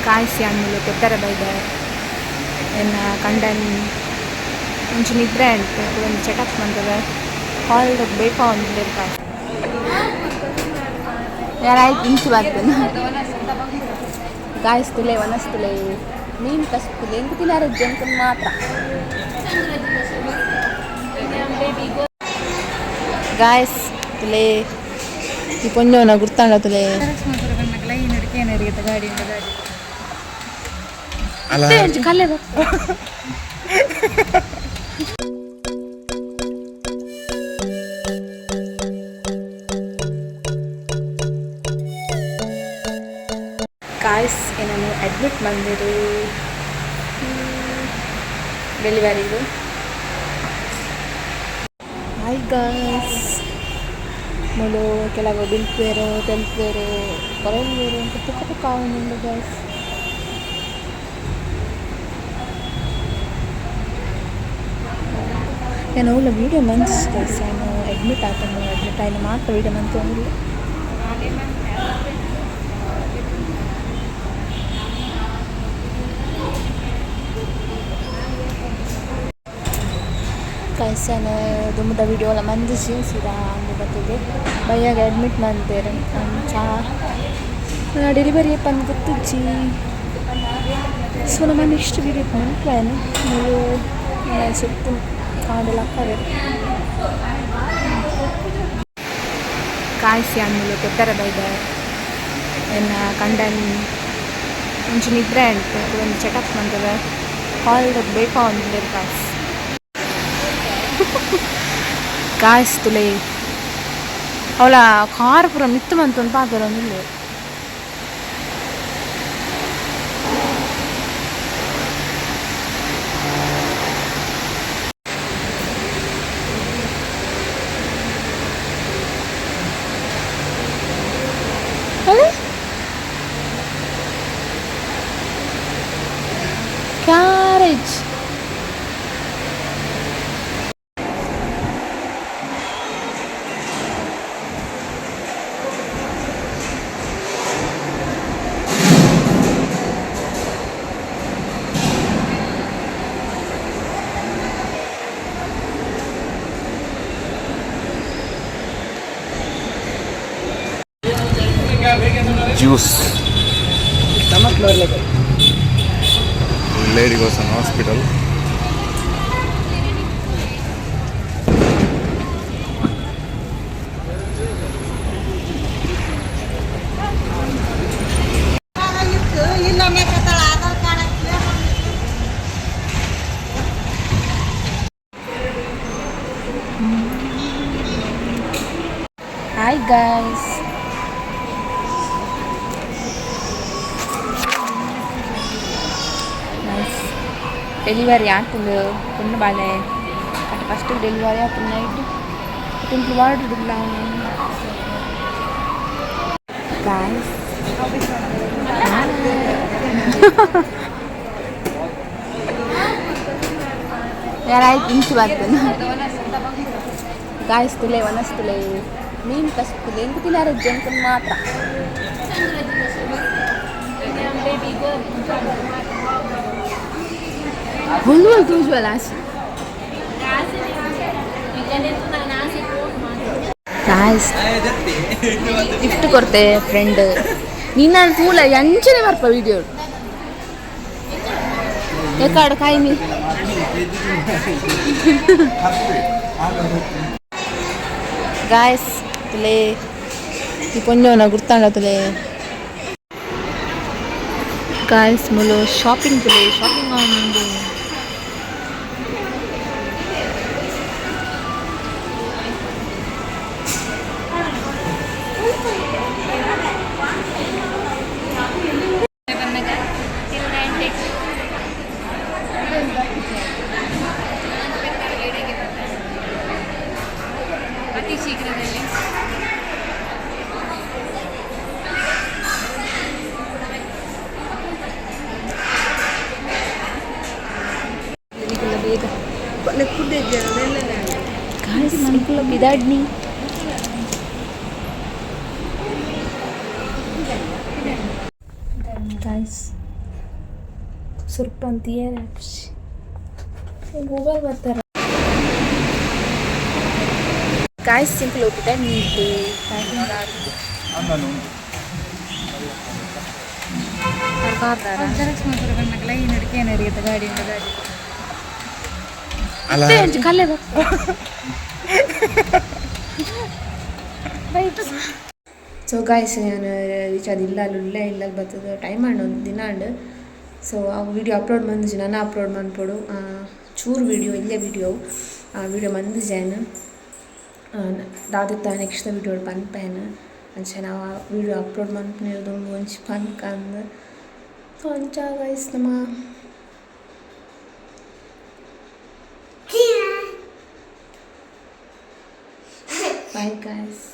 ಕಾಯಿಸಿ ಅಣ್ಣುಲು ಕೆತ್ತರ ಬೈದ ಎನ್ನ ಕಂಡನಿ ಒಂಚಿ ನಿದ್ರೆ ಅಂಟು ಒಂದು ಚೆಕಪ್ ಮಂತದ ಹಾಲ್ ಬೇಕಾ ಕಾಯಿ ಯಾರಾಯ್ತು ಇಂಚು ಬರ್ತೇನೆ. ಗಾಯಸ್ ತುಲೆ ವನಸ್ತುಲೆ ಮೀನು ಕಸ್ಪುಲೆ ಇಂಕು ತಿನಾರ ಜಂಕನ್ ಮಾತ್ರ. ಗಾಯಸ್ ತುಲೆ ಈ ಪೊಂಜೋನ ಗುರ್ತಾಂಡ ತುಲೆ. ಕಲ್ಲೆ. ಗಾಯ್ಸ್, ಏನನ್ನು ಅಡ್ಮಿಟ್ ಬಂದಿರು ಡೆಲಿವರಿಗೂ. ಹಾಯ್ ಗಾಯ್ಸ್, ಮುಲು ಕೆಲವು ಬಿಲ್ಪೇರು ತೆಲ್ಪೇರು ಕೊರೊಂಬೇರು ಅಂತ ಪುಕ್ಕ ಪುಕ್ಕ ಆವೊಂದುಂಡು ಗಾಯ್ಸ್. ಯಾನ್ ಓಲ ವೀಡಿಯೋ ಮಂತ್ಸ್ ಗೈಸ್, ಯಾನ್ ಅಡ್ಮಿಟ್ ಆತಂಡು. ಅಡ್ಮಿಟ್ ಆಯಿನ ಮಾತ್ರ ವೀಡಿಯೋ ಮಂತೊಂದುಲ್ಲೆ. ಗೈಸ್, ಯಾನ್ ದುಂಬುದ ವೀಡಿಯೋ ಮಂದಿಜಿ, ಸೀದಾ ಅಂದು ಬತ್ತಿದೆ. ಬಯ್ಯಾಗ ಅಡ್ಮಿಟ್ ಮಂತೇರ್. ಅಂಚ ಡೆಲಿವರಿ ಪಂದ್ ಗೊತ್ತುಜ್ಜಿ. ಸೊ ನಮ್ಮ ನೆಕ್ಸ್ಟ್ ವೀಡಿಯೋ ಮನ್ಪುವೆನ್. ಮೂಲು ಸೊಪ್ಪು ಕಾಂಡೆ ಲಕ್ಕವೆರ್. ಕಾಯಿಸಿ ಅಣ್ಣುಲು ಕೆತ್ತರ ಬೈದ ಎನ್ನ ಕಂಡನಿ ಒಂಚಿ ನಿದ್ರೆ ಅಂಟು ಒಂದು ಚೆಕಪ್ ಮಂತದ ಹಾಲ್ ಬೇಕಾ ಒಂದು ಗಾಯ್ಸ್. ಗಾಯ್ಸ್ ತುಲೆ, ಅವಳ ಕಾರ್ ಪೂರ ಮಿತ್ತು ಮಂತೊಂದು ಪಾತೆರೊಂದುಲ್ಲೆರ್. ಅಲೆ carriage. Juice. Lady goes hospital. Hi guys. Nice. Delivery ಆತುಂಡು ಪೊಣ್ಣು ಬಾಲೆ. ಅಟ್ ಫಸ್ಟ್ ಡೆಲಿವರಿ ಆಪುಂಡು ನೈಟ್ ಎಂಕ್ಲು ವಾರ್ಡ್ ಡುಲ್ಲ ಗಾಯ್ಸ್. ಯಾರಾಯ್ತು ಇಂಚು ಬರ್ತೇನೆ. ಗಾಯ್ಸ್ ತುಲೆ ವನಸ್ತುಲೆ ಮೀನು ಕಸ್ಪುಲೆ ಇಂಕು ತಿನಾರ ಜಂಕನ್ ಮಾತ್ರ. ಹುಲ್ಲು ತೂಜುವಲ್ಲ. ಗಾಯ್ಸ್, ಗಿಫ್ಟ್ ಕೊರ್ತೆ ಫ್ರೆಂಡ್. ನಿನ್ನ ತೂಲ ಎಂಚನೆ ಬರ್ಪ ವಿಡಿಯೋ ಎಕಾಡು ಕಾಯ್ಮಿ. ಗಾಯ್ಸ್ ತುಲೆ, ಈ ಪೊಂಜೋನ ಗುರ್ತಾಂಡ ತುಲೆ. ಗಾಯ್ಸ್, ಮುಲು ಶಾಪಿಂಗ್ ತುಲೆ, ಶಾಪಿಂಗ್ ಆವೊಂದುಂಡು. ಅತಿ ಶೀಘ್ರದಲ್ಲಿ. ಬೇಗ ಗಾಯ್ಸ್, ನಿಕುಲ ಪಿದಾಡ್ನಿ. ಗಾಯ್ಸ್, ಸುರ್ಪಂತ ಏರ್ ಮೊಬೈಲ್ ಬರ್ತಾರ. ಗಾಯ್ಸ್, ಸಿಂಪಲ್ ಹೋಗಿದೆ ನೀತಿ. ಕಲ್ಲೆ. ಸೊ ಗಾಯ್ಸ್, ಯಾನ್ ರೀಚ್ ಆದ್ ಇಲ್ಲ ಉಲ್ಲೆ. ಇಲ್ಲಗ್ ಬತ್ತದ ಟೈಮ್ ಆಂಡ್, ಒಂದು ದಿನ ಆಂಡ್. ಸೊ ಅವು ವೀಡಿಯೋ ಅಪ್ಲೋಡ್ ಮಂದಿಜಿ, ನನ ಅಪ್ಲೋಡ್ ಮನ್ಪೊಡು. ಚೂರು ವೀಡಿಯೋ, ಇಲ್ಲೇ ವೀಡಿಯೋ, ಆ ವೀಡಿಯೋ ಮಂದಿಜಿ ಯಾನ್. ದಾದಿತ್ತ ನೆಕ್ಸ್ಟ್ ವೀಡಿಯೋ ಪನ್ಪೇನ್. ಅಂಚೆ ನಾವು ಆ ವೀಡಿಯೋ ಅಪ್ಲೋಡ್ ಮನ್ಪುನ ದುಂಬು ಒಂಜಿ ಪನ್ಕಂದ್. ಸೊ ಅಂಚ ಗೈಸ್, ನಮ್ಮ ಬಾಯ್ ಗಾಯ್ಸ್.